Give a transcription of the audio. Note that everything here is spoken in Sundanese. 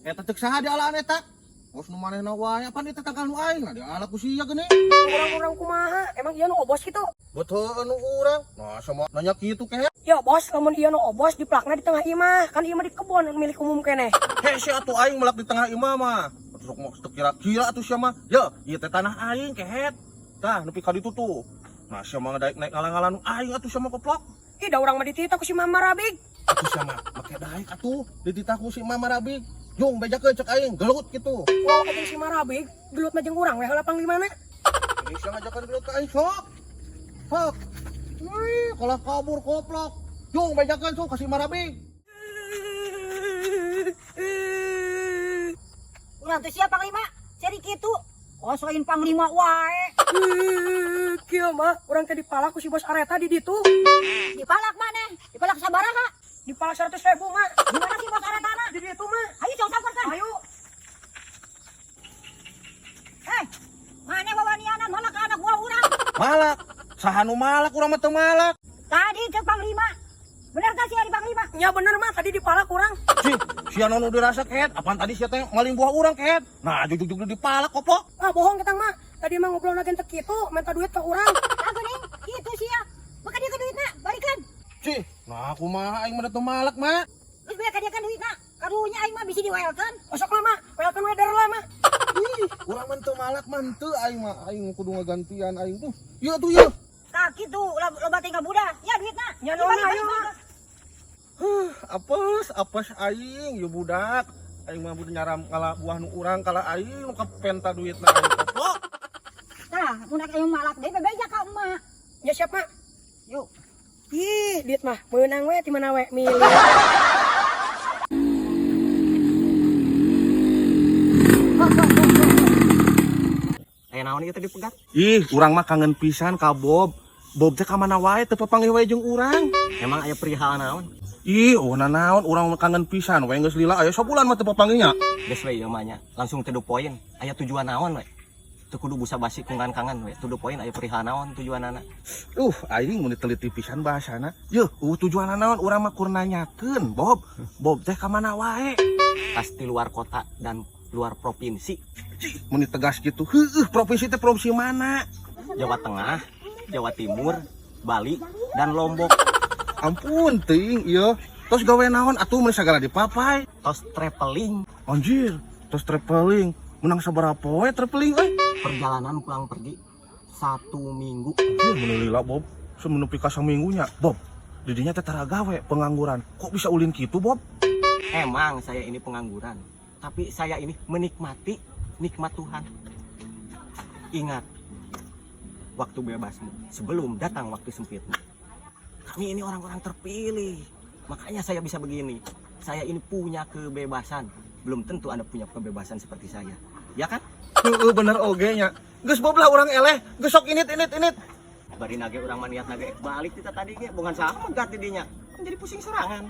Eta cek saha dialaan eta? Bos nu manehna wae, apan eta tangkal nu aing, nah diala ku sia geuning. Urang-urang kumaha? Emang ieu nu obos gitu? Betul anu urang. Nah, sama nanya kitu kehed. Ya bos, lamun ieu nu obos dipelakna di tengah imah. Kan ieu mah di kebon milik umum keneh. Hese atuh aing melak di tengah imah mah. Atuh sok mau teu kira-kira atuh sia mah. Ya, ieu teh tanah aing kehed. Tah, nepi ka ditu tuh. Nah, sia mah daek naik ngalang-ngalang nu aing atuh sia mah koplok. Ih, da urang mah dititah ku si Mama Rabig. Atuh sia mah make daek atuh dititah ku si Mama Rabig. Jung bejakeun cek aing gelut kitu. Wah, jeung si Marabig, gelut mah jeung urang we heula panglimana. Ini sia ngajakan gelut ka aing sok. Sok. Wih, kalah kabur koplok. Jung bejakeun sok ka si Marabig. Urang teh siapa panglima? Cari kitu. Oh, selain panglima wae. Kieu mah urang teh dipalak ku si bos Areta di ditu. Dipalak maneh? Dipalak sabaraha? Dipalak 100.000 mah. Di mana sih bos Aretana? Di ditu mah. Ayo jauh samperkan. Ayo. Eh, maneh wawanianan malak ka anak buah urang. Malak. Saha nu malak urang mah teu malak. Tadi cek panglima. Bener teh sia di panglima? Ya bener mah tadi dipalak urang. Si, sia nu dirasa kehed, apaan tadi sia teh maling buah urang kehed. Nah, jujuk-jujuk dipalak koplok. Ah bohong ketang mah. Tadi mah ngobrol lagi teu kitu, minta duit ke urang. Tah geuning, kitu sia. Maka dia ke duitna, balikan. Cih, nah kumaha aing mah teu malak mah. Geus beak ka dia kan duitna. Karunya aing mah bisi diwaelkeun. Oh, sok lah mah, welcome weather lah mah. Ih, urang mah teu malak mah henteu aing mah aing kudu ngagantian aing tuh. Ieu tuh ieu. Tah kitu loba teh budak. Ya duitna. Ya, naon, Balik, ayo, balik, mah. balik. Huh, apes, apes aing ieu budak. Aing mah budak nyaram ngala buah nu urang kala aing nu kapenta duitna aing koplok. Tah, mun aing malak deui bebeja ka emak. Ya siap mah. Yuk. Ih, duit mah meunang we di mana we milik. Aya naon ieu teh dipegat? Ih, urang mah kangen pisan ka Bob. Bob teh ka mana wae teu papanggih wae jeung urang. Emang aya perihal naon? Ih, oh nanaon urang mah kangen pisan we geus lila aya sabulan mah teu papanggih nya. Geus we ieu mah nya, langsung to the point. Aya tujuan naon we? Teu kudu basa-basi kungkan kangen we. To the point aya perihal naon tujuanana? Aing mun diteliti pisan bahasana. Yeuh, tujuan naon urang mah kur nanyakeun, Bob. Bob teh ka mana wae? Pasti luar kota dan luar provinsi. Cih, mun ditegas gitu. Heueuh, provinsi teh provinsi mana? Jawa Tengah, Jawa Timur, Bali, dan Lombok. Ampun teuing ieu. Tos gawe naon atuh mun sagala dipapai. Tos traveling, Anjir, tos traveling. Menang sabaraha poe traveling euy? Perjalanan pulang pergi satu minggu. Anjir, mun lila Bob. Semenupi ka saminggunya, Bob. Didinya teh tara gawe pengangguran. Kok bisa ulin kitu, Bob? Emang saya ini pengangguran, tapi saya ini menikmati nikmat Tuhan. Ingat, waktu bebasmu sebelum datang waktu sempitmu. Kami ini orang-orang terpilih, makanya saya bisa begini. Saya ini punya kebebasan. Belum tentu Anda punya kebebasan seperti saya. Ya kan? Heeh, bener oge nya. Geus Bob lah urang eleh, geus sok init init init. Bari nage urang mah niat nage balik kita tadi ge, bukan sama megat di dinya. Kan jadi pusing sorangan.